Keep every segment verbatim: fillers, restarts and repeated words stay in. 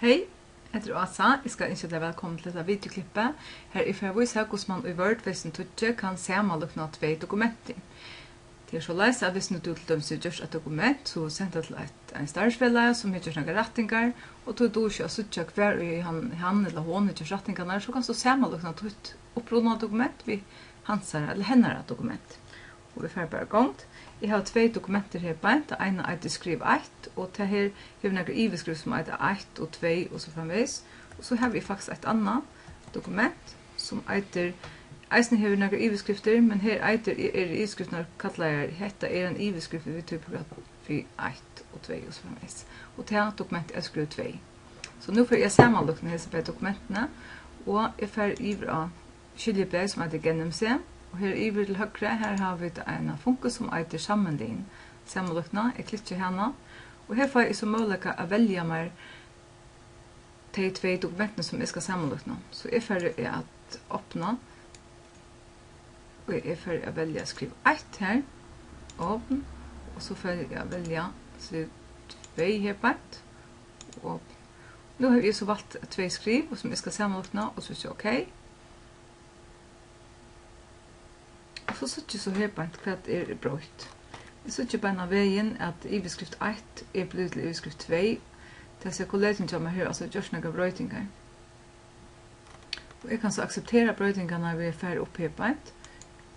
Hey, hetta er Ása. Eg skal ynskja tær vælkomin til hetta videoklippið, har eg fari at vísa, hvussu mann í Word tvey túsund og tíggju kann samanlíkna tvey dokumentir. Tað er soleiðis, at viss nú tú til dømis hevur gjørt eitt dokument, so sent tað til eitt, ein starvsfelagi, sum hevur gjørt nakrar rættingar, og tú dugir ikki at síggja, hvar í hann, hann ella hon hevur gjørt rættingarnar, so kanst tú samanlíkna títt upprunaða dokument við hansara ella hennara dokument. Og vit fara bara í gongd. Eg havi tvey dokumentir her beint. Tað eina eitur Skriv eitt, og tað her hevur nakra yvirskrift sum eita eitt og tvey og so framvegis. Og so havi eg faktiskt eitt annað dokument sum eitur, eisini hevur nakrar yvirskriftir, men her eitur, eru yvirskriftirnar kallaðar, hetta er ein yvirskrift við typografi eitt og tvey og so framvegis. Og tað dokumentið eitur Skriv tvey. So nú fari eg at samanlíkna hesi bæði dokumentini, og eg fari yvir á skiljiblað sum eitur Gennem seg, og her yvir til høgru, har hava vit eina funku sum eitur Sammenlign, samanlíkna. Eg klikki hana, og her fái eg so møguleika at velja mær tey tvey dokumentini sum eg skal samanlíkna. So eg fari at opna, og eg fari at velja Skriv eitt her, opn, og so fari eg at velja Skriv tvey her beint, opn. Nú havi eg so valt tvey skriv, sum eg skal samanlíkna, og trýsti OK. Og so síggi eg so her beint, hvat er broytt. Eg síggi beinan vegin, at yvirskrift eitt er blivið til yvirskrift tvey. Tað sigur, kollegin hjá mær hevur altso gjørt nakrar broytingar. Og eg kann so akseptera broytingarnar við at fara upp her beint.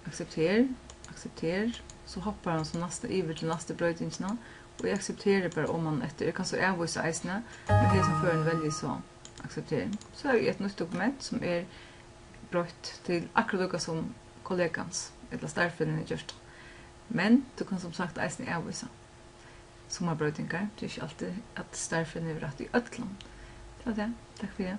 Aksepter, aksepter. So hoppar hann so næsta, yvir til næstu broytingina. Og eg aksepteri bara oman eftir. Eg kann so avvísa eisini, men í hesum førum velji eg so aksepter. So havi eg eitt nýtt dokument, sum er broytt til akkurát líka sum kollegans ella starvsfelagin hevur gjørt tað. Men tú kanst sum sagt eisini avvísa summar broytingar. Tað er ikki altíð, at starvsfelagin hevur rætt í øllum. Tað var tað. Takk fyri.